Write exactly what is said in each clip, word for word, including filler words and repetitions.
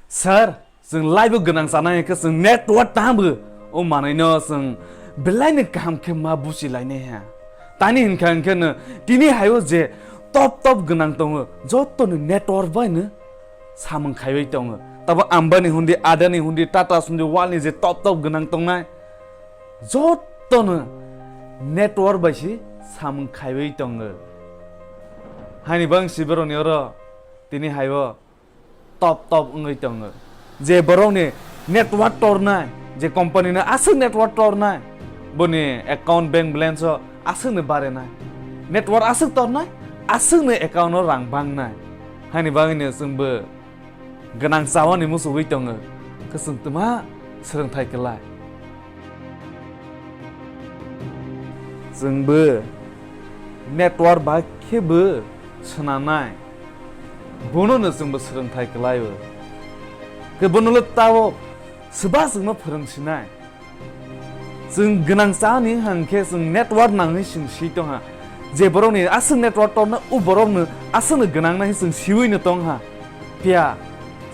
Sir, chwng laibo gwnang chanai khe chwng network tamo o manwino chwng belaino kaham khe ma buchi lainai ha. Tani hinkha hinkhe no tini haio je top top gwnang tongo, joto no network bai no samung khaiwi tongo. Tabo Ambani hundi, Adani hundi, Tata hundi, world ni je top top gwnang tongnai, joto no network bai si samung khaiwi tongo. Haini bang si borok ni oro tini haio top top wngwi tongo. Je borokni network tornai, je company ni aswk network tornai, boni account bank balance o aswkni barenai. Network aswk tornai, aswkni account o rang bangnai. Haini bagwino chwngbo gwnang chawani muchugwi tongo, khe chwng twma swrwngthai kwlai. Chwngbo network bai khebo swnamnai, bonono chwngbo swrwngthai kwlaio. Khe bono le tao swba chwngno phwrwngsinai. Chwng gwnang chani hwnkhe chwng network nangwi chwng si tongha. Je borokni aswk network torna, o borokno aswkno gwnang nai chwng siwi no tongha. Phiya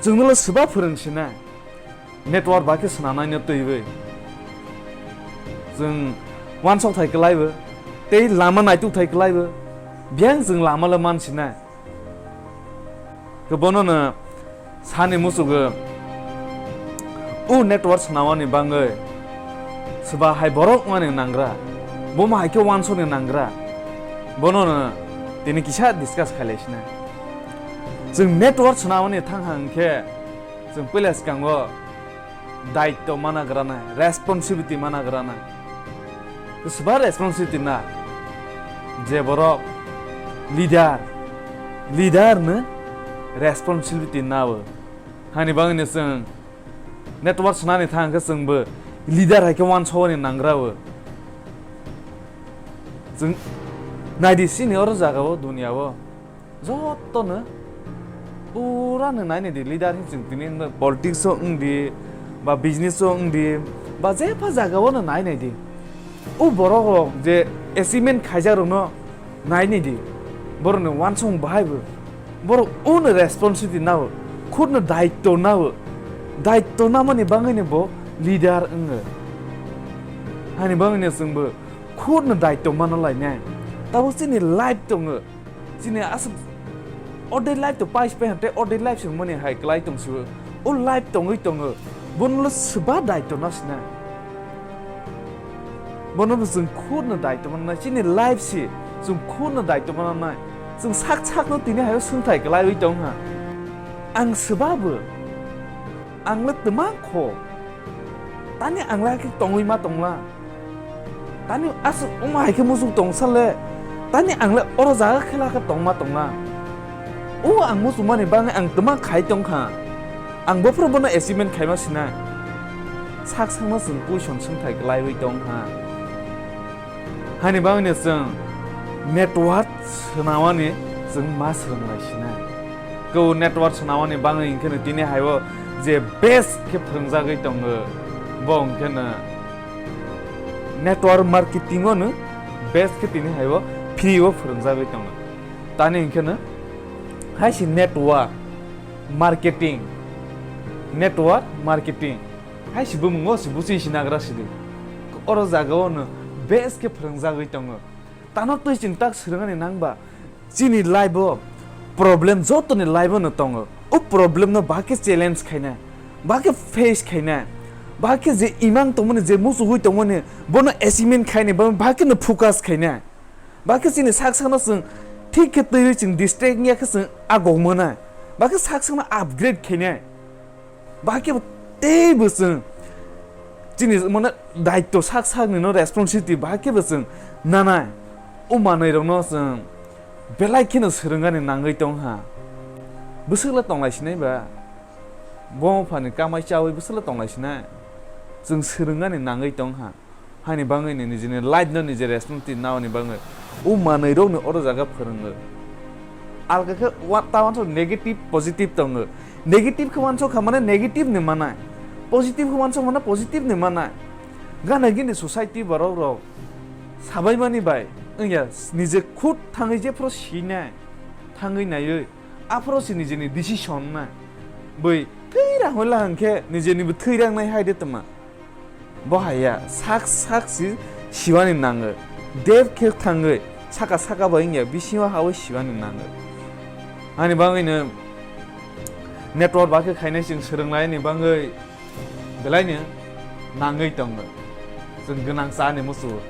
chwngno le swba phwrwngsinai. Network bai khe swnamnaino twiwi chwng uansuk thai kwlaibo, tei lama naituk thai kwlaibo, biyang chwng lama le mansinai. Khe bonono sani muchukgo, o network swnamani bagwi swba hai borok wngmani nanggra, bomo hai khe uansukni nanggra, bonono tini kisa discuss khailaisinai. Chwng network swnamani thang hang khe, chwng puila swkango daityo mana granai, responsibility mana granai. Swba responsibility na, je borok leader, leader no responsibility nao. Hani bagwino chwng network swnani thang khe chwngbo leader hai khe uansukni nangrao. Chwng naidi sini oro jagao, duniya o. Jotono pura no nai nai di, leader hin chwng tini wngno politics o wng di, ba business o wng di, ba jepha jaga o no nai nai di. O borok rok je achievement khaijak rok no nai nai di, borok ni uansukmung bahai bo, borok o no responsibility nao, khud no daityo nao, daityo namani bagwi no bo leader wngo. Hani bagwi no chwng bo khud no daityo mana lai nai, tabuk chini life tongo. Chini aswk ordinary life to pais pai hante ordinary life se mani hai klai tong sibo. O life tongwi tongo. Bono le swba daityo na sina. Bono bo chwng khud no daityo mana nai. Chini life se chwng khud no daityo mana nai. Chwng sak sak no tini hayo swngthai klaiwi tong ha. Ang swba bo. Ang le twma kho. Tani ang le khe tongwi ma tongla. Tani aswk wngma hai khe muchung tong sale. Tani ang le oro jaga khela khe tongma tongla. O ang muchungmani bagwi ang twma khai tong kha. Ang bophuru bono achievement khaima sinai. Sak sakno chwng question swngthai klaiwi tong kha. Hani bagwino chwng network swnamani chwng ma swrwnglai sinai. Kebo network swnamani bagwi hwnkhe no tini haibo je best khe phwrwngjagwi tongo, bo hwnkhe no network marketing o no best khe tini haibo free o phwrwngjagwi tongo. Tani hwnkhe no hai se network marketing, network marketing. Hai se bumung o se buchi se nagra sidi. Oro jaga o no best khe phwrwngjagwi tongo. Tano twi chwng tak swrwngani nang ba? Chini life o problem jotoni life o no tongo. O problem no bahai khe challenge khainai, bahai khe face khainai, bahai khe je imang tongmani, je muchugwi tongmani, bono achievement khainai, bono bahai khe no focus khainai. Bahai khe chini sak sakno chwng thik khe twiwi chwng distract wngya khe chwng agok mwnai. Bahai khe sak sakno upgrade khainai. Bahai khe bo teibo chwng chini mane daityo sak sakni no responsibility bahai khe bo chwng nanai. O manwi rokno chwng belai kheno swrwngani nangwi tong ha. Bwswk le tonglai sinai ba? Bo phani kamai chawi bwswk le tonglai sinai? Chwng swrwngani nangwi tong ha. Haini bagwi ni nijini life no nije responsibility naoni bagwi o manwi rok ni oro jaga phwrwngo. Alka khe wa-, ta wansok negative positive tongo. Negative khe wansok kha mane negative ni manai. Positive khe wansok mane positive ni manai. Gana gini society borok rok sabai mani bai wngya nije khud thangwi jephuru sinai, thangwi naiwi. Aphuru se nijini decision na. Bui twi Tangwi la hwnkhe nijeni bo thwi rang nai hai de tama. Bo haiya, sak sak si siwani nangwi. Dep khe thangwi, saka saka bai wngya, bisingo hawi siwani nangwi. Ani bangwino network ba khe khainai chwng swrwnglaini bangwi belaino nangwi tongo. Chwng gwnang chani musu.